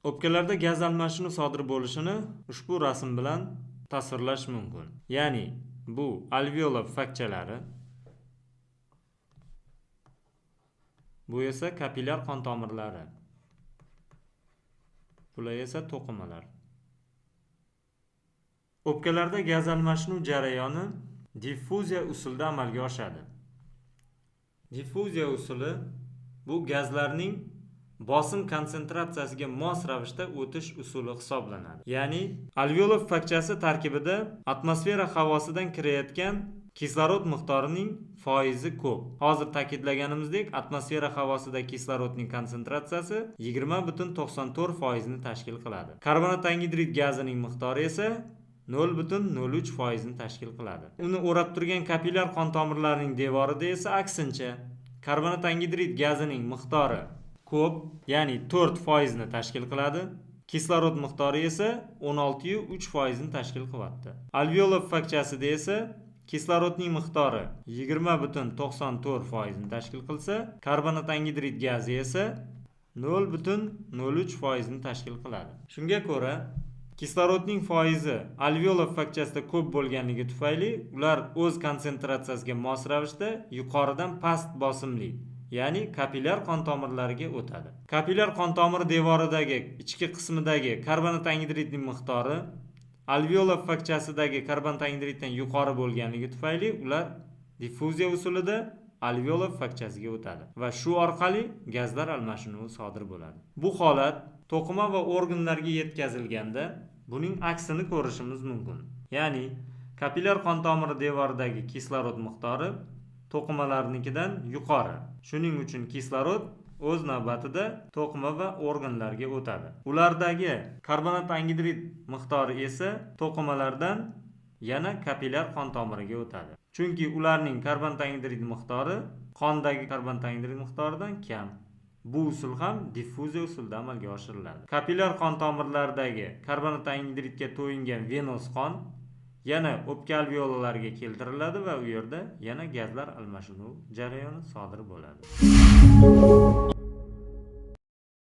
O'pkalarda gaz almashinuv sodir bo'lishini ushbu rasm bilan tasvirlash mumkin. Ya'ni bu alveola pufakchalari, bu esa kapillyar qon tomirlari, bular esa to'qimalar. O'pkalarda gaz almashinuv jarayoni diffuziya usulida amalga oshadi. Diffuziya usuli bu gazlarning bosim konsentratsiyasiga mos ravishda o'tish usuli hisoblanadi. Ya'ni alveola pufakchasi tarkibida atmosfera havosidan kirayotgan kislorod miqdorining foizi ko'p. Hozir ta'kidlaganimizdek, atmosfera havosida kislorodning konsentratsiyasi 20,94% ni tashkil qiladi. Karbonat angidrid gazining miqdori esa 0,03% ni tashkil qiladi. Uni o'rab turgan kapillyar qon tomirlarining devorida esa aksincha karbonat angidrid gazining miqdori ko'p, ya'ni 4% ni tashkil qiladi. Kislorod miqdori esa 16,3% ni tashkil qilyapti. Alveola pufakchasida esa kislorodning miqdori 20,94% ni tashkil qilsa, karbonat angidrid gazi esa 0,03% ni tashkil qiladi. Shunga ko'ra, kislorodning foizi alveola pufakchasida ko'p bo'lganligi tufayli ular o'z konsentratsiyasiga mos ravishda yuqoridan past bosimli, ya'ni kapillyar qon tomirlariga o'tadi. Kapillyar qon tomiri devoridagi ichki qismidagi karbonat angidridning miqdori alveola pufakchasidagi karbonat angidriddan yuqori bo'lganligi tufayli ular diffuziya usulida alveola pufakchasiga o'tadi va shu orqali gazlar almashinuvi sodir bo'ladi. Bu holat to'qima va organlarga yetkazilganda buning aksini ko'rishimiz mumkin. Ya'ni kapillyar qon tomiri devoridagi kislorod miqdori to'qimalarnikidan yuqori. Shuning uchun kislorod o'z navbatida to'qima va organlarga o'tadi. Ulardagi karbonat angidrid miqdori esa to'qimalardan yana kapillyar qon tomiriga o'tadi. Chunki ularning karbonat angidrid miqdori qondagi karbonat angidrid miqdoridan kam. Bu usul ham diffuziya usulida amalga oshiriladi. Kapillyar qon tomirlaridagi karbonat angidridga to'yingan venoz qon yana o'pka alveolalariga keltiriladi va u yerda yana gazlar almashinuv jarayoni sodir bo'ladi.